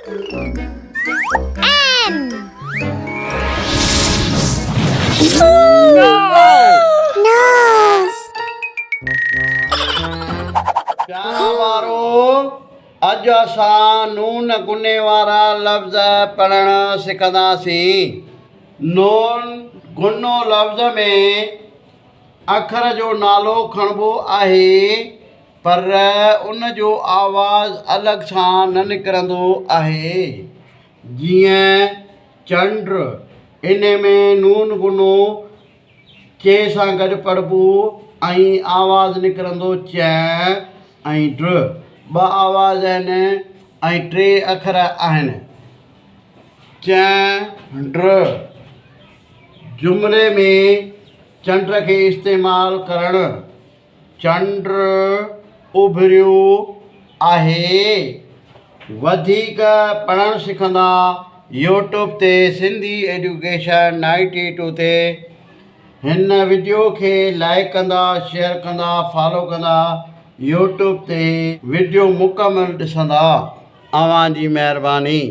N. Nose. پيارا ٻارو، اڄ اسان نون غني وارا لفظ پڙهڻ سکنداسين. نون غنو لفظ ۾ اکر جو نالو کڻبو آهي، پر ان جو آواز الڳ سان نه نڪرندو آهي، جيئن چنڊ، انهي ۾ نون غنو چ سان گڏ پڙهبو ۽ آواز نڪرندو چ ۽ ڊ، ٻه آواز آهن ۽ ٽي اکر آهن، چ ڊ. جملي ۾ چنڊ کي استعمال ڪرڻ. چنڊ اڀريو آهي. وڌيڪ پڙهڻ سکندا يوٽيوب تي سنڌي ايڊيوڪيشن نائنٽي ٽو تي هن وڊيو کي لائيڪ ڪندا شيئر ڪندا فالو ڪندا يوٽيوب تي وڊيو مڪمل ڏسندا اوهان جي مهرباني.